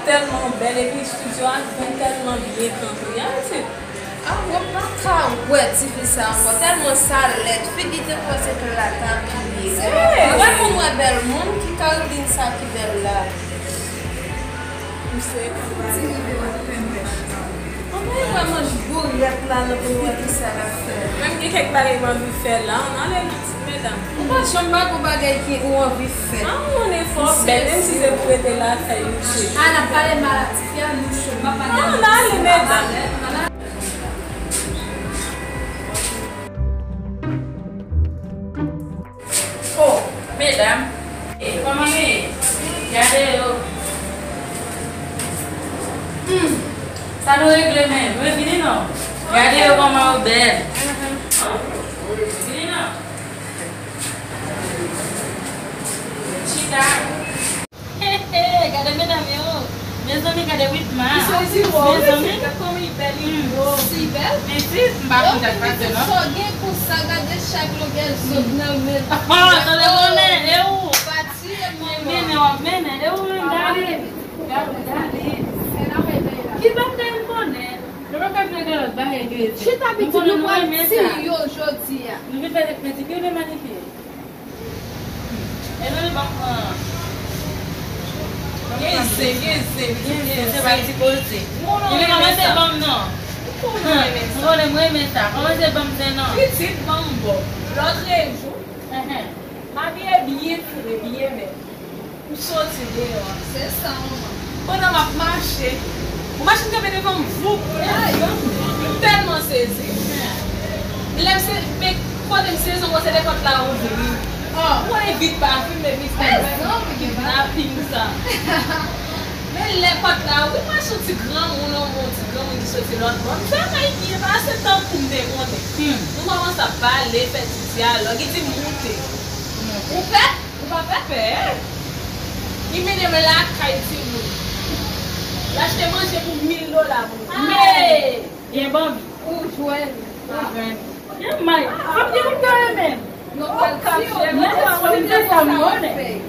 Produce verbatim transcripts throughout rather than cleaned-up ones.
Tèlman bèl, epi estidyo a vin tèlman byen kanpe. Gade ti. Ah, mwen pa ka wè tifi sa ankò. Tèlman sa lèd. Figi te kòm se plata li ye. Mwen konn wè bèl moun ki Carolyn sa ki bèl la. Anmwey, wè manch bourèt la nan peyi a, kisa l ap fè? Menm gen kèk bagay m anvi fè la, ann ale nan ti medam. Ou pa janm pa gon bagay ki ou anvi fè. Ah, on efò bèl, menm si se pou rete lakay ou, se. Ah, n ap pale mal a tifi a, nou cho, m pa pale. Ah, ann ale medam. Oh, medam. Eh, kòman nou ye? Gade yo. Hmm. Sa nou regle menm? Nou vini non. Gade yo kòman yo bèl. Vini non. Chita. He, he, gade medam yo. Mezanmi, gade Witma. Mezanmi. Gade kòman li bèl, li gwo. Si bèl. Pitit, m pa konn sa k pase non. Sa gen konsa, gade chak longè zòt nan men. Ah, tande konnen, e ou? Pati e manman. Mennen, w ap mennen, e ou menm, gade. Gade, gade. Ki bagay m konnen? Nou pa ka jwe gen lòt bagay ke chita pitit, nou pral tiye yo jodi a. Nou vin fè pedikir oubyen manikir? E nou li ban m pran. Gen zen, gen zen, gen zen, se pa ti koze. Li kòmanse ban m non. Ou konnen mwen renmen sa. Ou konnen mwen renmen sa. Kòmanse ban m zen non. Pitit ban m bò. Lòtrejou, m abiye byen fre, byen bèl. M soti deyò a. Se sa, manman. Pandan m ap mache, m mache m kanpe devan m, voup. M tèlman sezi. Lè m se, men kote m sezi ankò, se lè pòt la ouvri. Ou konnen vit pa vit, men vit fè kidnaping sa. Men lè pòt la ouvri, m wè se yon ti granmoun, yon bon ti granmoun ki soti lòt bò. M fè kay byen pase tankou m te konnen. Nou kòmanse ap pale, fè ti dyalòg, li di m moute. Ou pè? Ou pa pè pè? Li mennen m lakay timoun. L achte manje pou mil dola pou mwen. Men! Byen ban m. Ou jwenn. Ou jwenn. Byen may. Fanm gen moun yo renmen. Yo pral tiye w. Mwen se fanm se sa m konnen.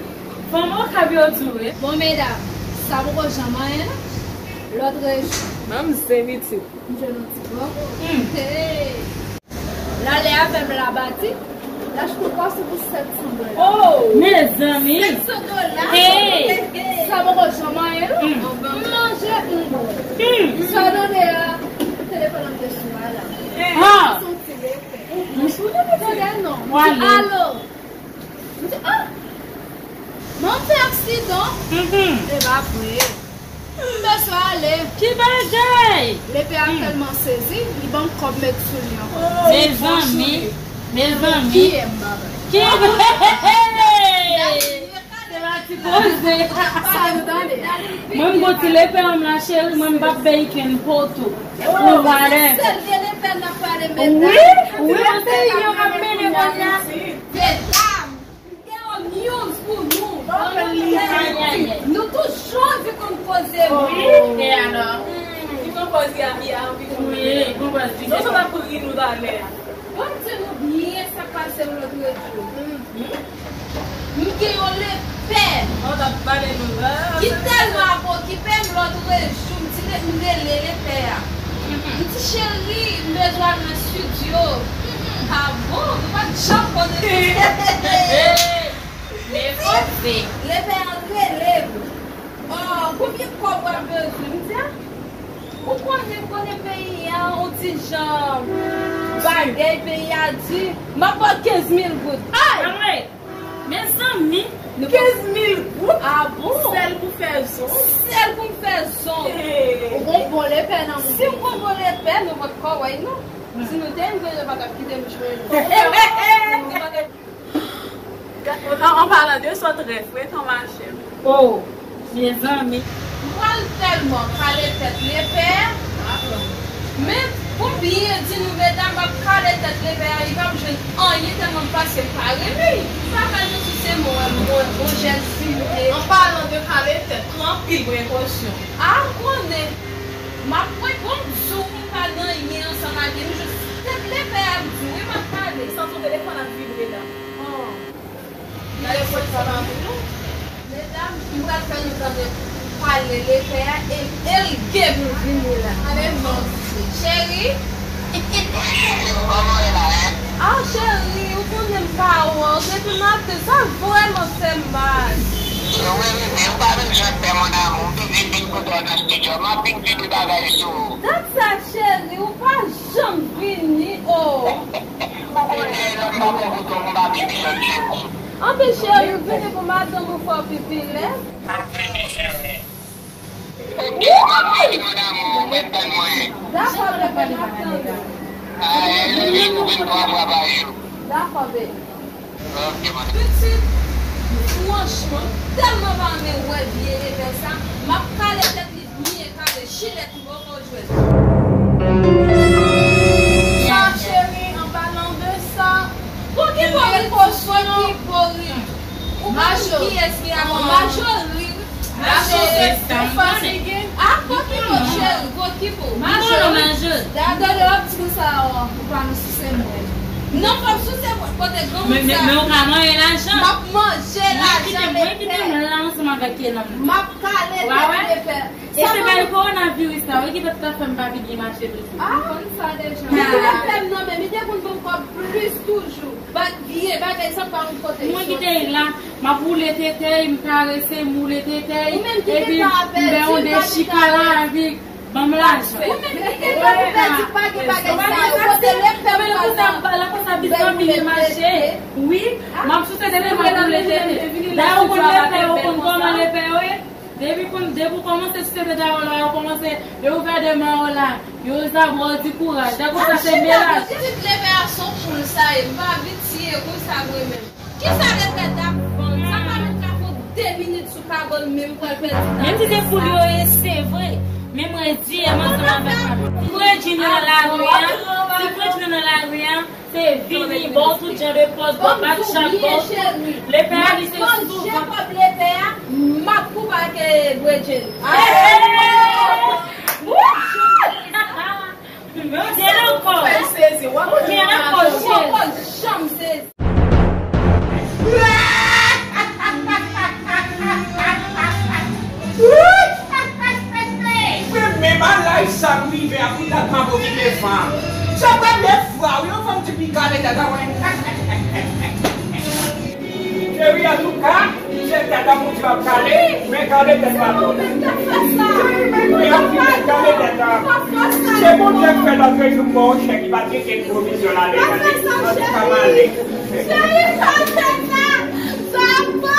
Fanm okap yo tou wi. Bon, medam, sa poko janm anyen non. Lòtrejou. Ban m zen pitit. M jwenn yon ti bò. Hey! L ale avè m Labadi, l achte yon pwason pou sèt san dola. Oh! Mezanmi! Sèt san dola? Hey! Sa poko janm anyen non. M manje, m bwè. Sa w tande a, telefòn an m te sou a la. Ah! Se yon ti lepè. M sou lepè. Tande non. M di, alo. M di, ah! Mwen fè aksidan. E pa vre. M bezwen ale. Ki bagay? Lepè a tèlman sezi, li ban m kòb met sou li ankò. Mezanmi, mezanmi. Ki bagay? Se pa ti koze. Sa nou tande. Mwen m gon ti lepè an m la cheri, mwen m p ap bay kenn poto. Ou valè. Sèl vye lepè n ap pale medam. Wi, wi, se yo k ap mennen kounye a. Medam. M gen yon news pou nou. Nou toujou di konn koze moun. Wi, e alò? Ki pran pòz ya, ya anvi konnen. Wi, pran pòz di. Non, sa t ap ri nou talè a. Ban m di nou byen sa k pase m lòtrejou. M gen yon lepè. An t ap pale nou la. Ki tèlman ap okipe m lòtrejou. M di le, m rele lepè a. M di, cheri, m bezwen al nan estidyo. Ah bon? Nou pa t janm konn. Men koze. Lepè a rele m. Oh, konbyen kòb w ap bezwen? M di, ah, ou konnen, m konnen peyi a, yon ti jan bagay, peyi a di, m ap ba w kenz mil goud. Ay! Mezanmi, kenz mil goud? Ah bon? Sèl pou fè zong? Sèl pou m fè zong. Ou gon bon lepè nan men. Si m gon bon lepè, nou pot ko wè non. Si nou te, m konnen pa t ap kite m jwenn. An, an palan de sa, trè frekan, machè. Oh, mezanmi. M pral tèlman kale tèt lepè a. Men, pou m byen di nou, medam, m ap kale tèt lepè a, li p ap jwenn anyen tèlman m pase m pa renmen l. M pa ka jwenn sou se mwen, mwen, on jèn fi m ye. An palan de kale tèt, pran anpil prekosyon. A, m konnen. M ap pran bon djou pou m pa gen anyen ansanm ak li. M jis tèt lepè a m di wi m ap kale. Santi yon telefòn ap vibre la. Oh. Gade fòt sa pa pou nou. Medam, m pral fè nou tande. Pale lepè a, e, e l gen pou l vini la. Ale non. Cheri. Kòman w ye la, en? Ah, cheri, ou konnen m pa wè w depi maten, sa vrèman fè m mal. Yo, wi, wi, men ou pa menm jan fè, mon amour. M vin, vin, vin kote w nan estidyo. M ap vin di de bagay sou ou. Dat sa, cheri, ou pa janm vini, oh. Ou konnen lè m pa bon kote w, m pa pipi lòt jou. Anben, cheri, vini pou madanm ou fè w pipi lè. M ap vini, cheri. Ok, m ap vini, mon amour, mwen tann mwen. Dakò, bebe, m ap tann ou. Ah, eh, vin, vin twa fwa pa jou. Dakò, baby. Ok, mon amour. Pitit, franchman, m tèlman pa renmen wè vye lepè sa, m ap kale tèt li byen kale, chilèt li poko jwenn. Sa, cheri, an palan de sa, Pokipo ri, Pokipo ri. Ou pa konn kiyès ki avè w. Majori. Majori, ou fatige. Ah, Pokipo, cheri, Pokipo. Majori. Gade w ap di konsa, oh, ou pa nan souse mwen. Non, fò m souse mwen. Kote granmoun sa? Men ou ka manyen lajan. M ap manje lajan lepè. Mwen kite m la ansanm avèk Kenan. M ap kale tèt lepè. E se bay kowonaviris la, wi, ki fè tout afè m pa vin gen mache toujou. Ah, m konn sa deja. Li te fè m nan men, li te konn ban m kòb plis toujou. Vye bagay sa pa yon kote. Mwen ki te la, m ap woule tetèy, m karese, m woule tetèy, epi m bè yon de chika la, epi ban m lajan. Ou menm ki te la pou pèdi pa gen bagay sa yo. Kote lepè m pa sa. Lè konsa bizanmi gen mache. Wi, m ap souse de lepè m ap woule tetèy. Dayè ou konn lepè, ou konn kòman lepè yo ye. Depi konn, depi w kòmanse souse de dayò la, yo kòmanse, yo ouvè de mayo la, yo zabò di kouraj. Dè konsa se melaj. Pitit lepè a se yon poul sa ye, m pa vin tiye konsa mwen menm. Kisa lepè t ap vann? Sa pa menm ka fè de minit sou kabann menm pral pèdi tan. Menm si se poul yo ye, se vre. Men mwen di, e m ansanm avèk mwen. Fredi nou nan lari a, si fredi nou nan lari a, Se vini, ba w tout jan de pòz, ba w bat chak bò. Lepè a li se sou vant. Kòb lepè a, m ap koupe ak bredjel. Men ankò. Men ankò, cheri. Janm sezi. Men, men bagay sa m rive a pou dat m ap okipe fanm. Se premye fwa wi yon fanm di m li kale tèt an mwen. Cheri, antouka, se tèt an Bondye w ap kale, men kale tèt pa bò. Cheri, men wi, ap di men kale tèt an. Se Bondye k fè lòt jou m ba w chèk, li pa t gen kèk pwovizyon ladan l. Antouka, m ale. Cheri, pa fè sa. Sa bon.